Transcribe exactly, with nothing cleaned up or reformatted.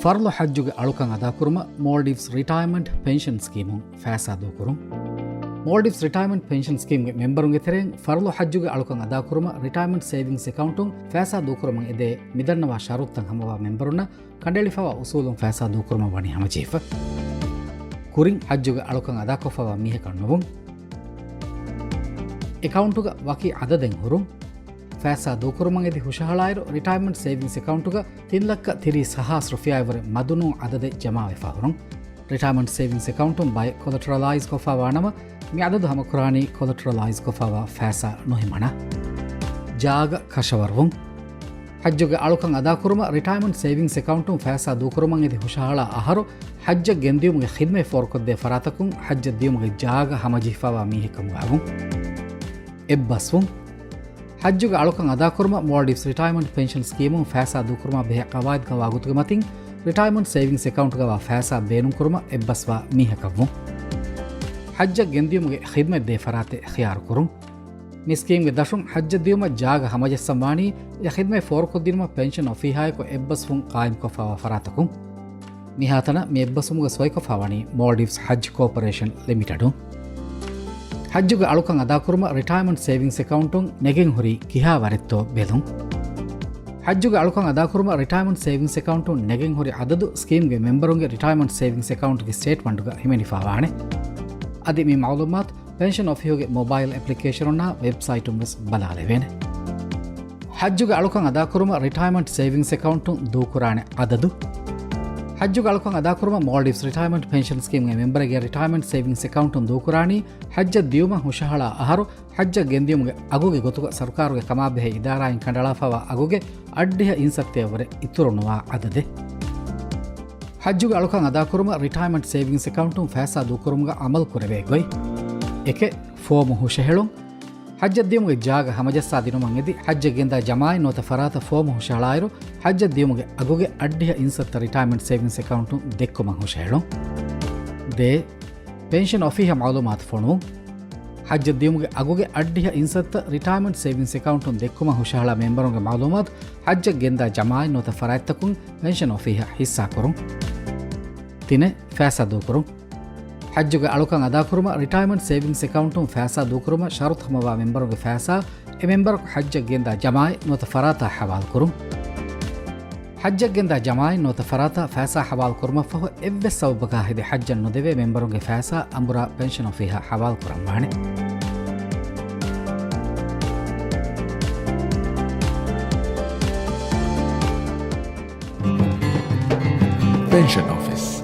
ފަރުޟު ޙައްޖުގެ އަޅުކަން އަދާކުރުމަށް މޯލްޑިވްސް ރިޓަޔަރމަންޓް ޕެންޝަން ސްކީމުން ފައިސާ ދޫކުރުން. މޯލްޑިވްސް ރިޓަޔަރމަންޓް ޕެންޝަން ސްކީމްގެ މެމްބަރުންގެ ތެރެއިން ފަރުޟު ޙައްޖުގެ އަޅުކަން އަދާކުރުމަށް ރިޓަޔަރމަންޓް ސޭވިންގްސް އެކައުންޓުން ފައިސާ ދޫކުރުމަށް އެދޭ މިދަންނަވާ ޝަރުތުތައް ހަމަވާ މެމްބަރުންނަށް ކަނޑައެޅިފައިވާ އުސޫލުން ފައިސާ ދޫކުރުމަށް ވަނީ ހަމަޖެހިފަ. ކުރިން ޙައްޖުގެ އަޅުކަން އަދާކޮށްފައިވާ މީހަކަށް ނުވުން. އެކައުންޓުގަ ވަކި އަދަދެއް ހުރުން. ފައިސާ ދޫކުރުމަށް އެދި ހުށަހަޅާއިރު، ރިޓަޔަރމަންޓް ސޭވިންގްސް އެކައުންޓުގަ ތިން ލައްކަ ތިރީސް ހަ ހާސް ރުފިޔާއަށްވުރެ މަދުނޫން އަދަދެއް ޖަމާވެފަ ހުރުން. ރިޓަޔަރމަންޓް ސޭވިންގްސް އެކައުންޓުން ބައެއް ކޮލަޓަރަލައިޒް ކޮށްފައިވާނަމަ، މި އަދަދު ހަމަކުރާނީ ކޮލަޓަރަލައިޒް ކޮށްފައިވާ ފައިސާ ނުހިމަނާ. ޖާގަ ކަށަވަރުވުން. ޙައްޖުގެ އަޅުކަން އަދާކުރުމަށް ރިޓަޔަރމަންޓް ސޭވިންގްސް އެކައުންޓުން ފައިސާ ދޫކުރުމަށް އެދި ހުށަހަޅާ އަހަރު، ޙައްޖަށް ގެންދިޔުމުގެ ޚިދްމަތް ފޯރުކޮށްދޭ ފަރާތަކުން ޙައްޖަށް ދިޔުމުގެ ޖާގަ ހަމަޖެހިފައިވާ މީހެއްކަމުގައިވުން. އެއްބަސްވުން. ޙައްޖުގެ އަޅުކަން އަދާކުރުމަށް މޯލްޑިވްސް ރިޓަޔަރމަންޓް ޕެންޝަން ސްކީމުން ފައިސާ ދޫކުރުމާ ބެހޭ ޤަވާއިދުގަ ވާގޮތުގެ މަތިން، ރިޓަޔަރމަންޓް ސޭވިންގްސް އެކައުންޓުގައިވާ ފައިސާ ބޭނުންކުރުމަށް އެއްބަސްވާ މީހަކަށްވުން. ޙައްޖަށް ގެންދިޔުމުގެ ޚިދްމަތް ދޭ ފަރާތެއް ޚިޔާރުކުރުން. މި ސްކީމްގެ ދަށުން ޙައްޖަށް ދިޔުމަށް ޖާގަ ހަމަޖައްސަން ވާނީ، އެ ޚިދްމަތް ފޯރުކޮށްދިނުމަށް ޕެންޝަން އޮފީހާއެކު އެއްބަސްވުން ޤާއިމްކޮށްފައިވާ ފަރާތަކުން. މިހާތަނަށް މި އެއްބަސްވުމުގެ ސޮއިކޮށްފައިވަނީ މޯލްޑިވްސް ޙައްޖް ކޯޕަރޭޝަން ލިމިޓެޑުން. ޙައްޖުގެ އަޅުކަން އަދާކުރުމަށް ރިޓަޔަރމަންޓް ސޭވިންގްސް އެކައުންޓުން ނެގެން ހުރީ ކިހާ ވަރެއްތޯ ބެލުން. ޙައްޖުގެ އަޅުކަން އަދާކުރުމަށް ރިޓަޔަރމަންޓް ސޭވިންގްސް އެކައުންޓުން ނެގެން ހުރި އަދަދު ސްކީމްގެ މެމްބަރުންގެ ރިޓަޔަރމަންޓް ސޭވިންގްސް އެކައުންޓްގެ ސްޓޭޓްމަންޓުގަ ހިމެނިފައިވާނެ. އަދި މި މަޢުލޫމާތު ޕެންޝަން އޮފީހުގެ މޮބައިލް އެޕްލިކޭޝަނުންނާ ވެބްސައިޓުން ވެސް ބަލާލެވޭނެ. ޙައްޖުގެ އަޅުކަން އަދާކުރުމަށް ރިޓަޔަރމަންޓް ސޭވިންގްސް އެކައުންޓުން ދޫކުރާނެ އަދަދު. ޙައްޖުގެ އަޅުކަން އަދާކުރުމަށް މޯލްޑިވްސް ރިޓަޔަރމަންޓް ޕެންޝަން ސްކީމްގެ މެމްބަރެއްގެ ރިޓަޔަރމަންޓް ސޭވިންގްސް އެކައުންޓުން ދޫކުރާނީ، ޙައްޖަށް ދިޔުމަށް ހުށަހަޅާ އަހަރު، ޙައްޖަށް ގެންދިޔުމުގެ އަގުގެ ގޮތުގަ ސަރުކާރުގެ ކަމާބެހޭ އިދާރާއިން ކަނޑައަޅާފައިވާ އަގުގެ އަށްޑިހަ އިންސައްތައަށްވުރެ އިތުރުނުވާ އަދަދެއް. ޙައްޖުގެ އަޅުކަން އަދާކުރުމަށް ރިޓަޔަރމަންޓް ސޭވިންގްސް އެކައުންޓުން ފައިސާ ދޫކުރުމުގަ އަމަލު ކުރެވޭ ގޮތް. އެކެއް، ފޯމު ހުށަހެޅުން. ޙައްޖަށް ދިޔުމުގެ ޖާގަ ހަމަޖައްސާ ދިނުމަށް އެދި، ޙައްޖަށް ގެންދާ ޖަމާއިން ނުވަތަ ފަރާތަށް ފޯމު ހުށަހަޅާއިރު، ޙައްޖަށް ދިޔުމުގެ އަގުގެ އަށްޑިހަ އިންސައްތަ ރިޓަޔަރމަންޓް ސޭވިންގްސް އެކައުންޓުން ދެއްކުމަށް ހުށަހެޅުން. ދޭ، ޕެންޝަން އޮފީހަށް މަޢުލޫމާތު ފޮނުވުން. ޙައްޖަށް ދިޔުމުގެ އަގުގެ އަށްޑިހަ އިންސައްތަ ރިޓަޔަރމަންޓް ސޭވިންގްސް އެކައުންޓުން ދެއްކުމަށް ހުށަހަޅާ މެމްބަރުންގެ މަޢުލޫމާތު ޙައްޖަށް ގެންދާ ޖަމާއިން ނުވަތަ ފަރާތްތަކުން ޕެންޝަން އޮފީހަށް ޙިއްޞާކުރުން. ތިނެއް، ފައިސާ ދޫކުރުން. ޙައްޖުގެ އަޅުކަން އަދާކުރުމަށް ރިޓަޔަރމަންޓް ސޭވިންގްސް އެކައުންޓުން ފައިސާ ދޫކުރުމަށް ޝަރުތު ހަމަވާ މެމްބަރުގެ ފައިސާ، އެ މެމްބަރަކު ޙައްޖަށް ގެންދާ ޖަމާއިން ނުވަތަ ފަރާތާ ޙަވާލުކުރުން. ޙައްޖަށް ގެންދާ ޖަމާއިން ނުވަތަ ފަރާތާ ފައިސާ ޙަވާލު ކުރުމަށްފަހު، އެއްވެސް ސަބަބަކާ ހެދި ޙައްޖަށް ނުދެވޭ މެމްބަރުންގެ ފައިސާ އަނބުރާ ޕެންޝަން އޮފީހަށް ޙަވާލު ކުރަންވާނެ. ޕެންޝަން އޮފީސް.